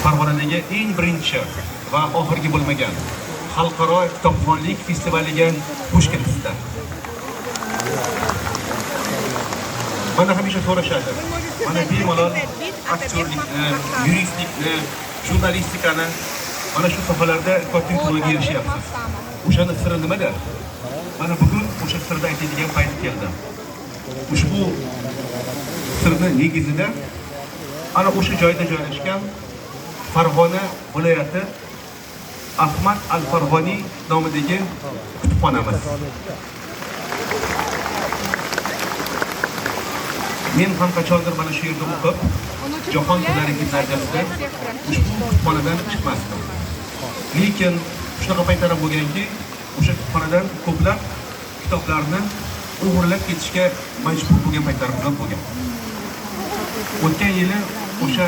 Farg'onadagi eng birinchi va oxirgi bo'lmagan xalqaro kitobxonlik festivaliga xush kelibsizlar. Mana hamisha so'rashadi. Mana bemalol aktyorlikni, yuristlikni, jurnalistikani mana shu sohalarda katta yutuqlarga erishyapsiz. O'shani siri nimada? Mana bugun o'sha sirni aytadigan payt keldi. Ushbu sirni negizida ana o'sha joyda joylashgan Farg'ona viloyati Ahmad al-Farg'oniy nomidagi kutubxonamiz. Men ham qachondir mana shu yerda o'qib, Jahon tillari gimnaziyasida ushbu kutubxonadan chiqmasdim. Lekin shunaqa paytlar ham bo'lganki, o'sha kutubxonadan ko'plab kitoblarni o'g'irlab ketishga majbur bo'lgan paytlarimiz ham bo'lgan. O'tgan yili o'sha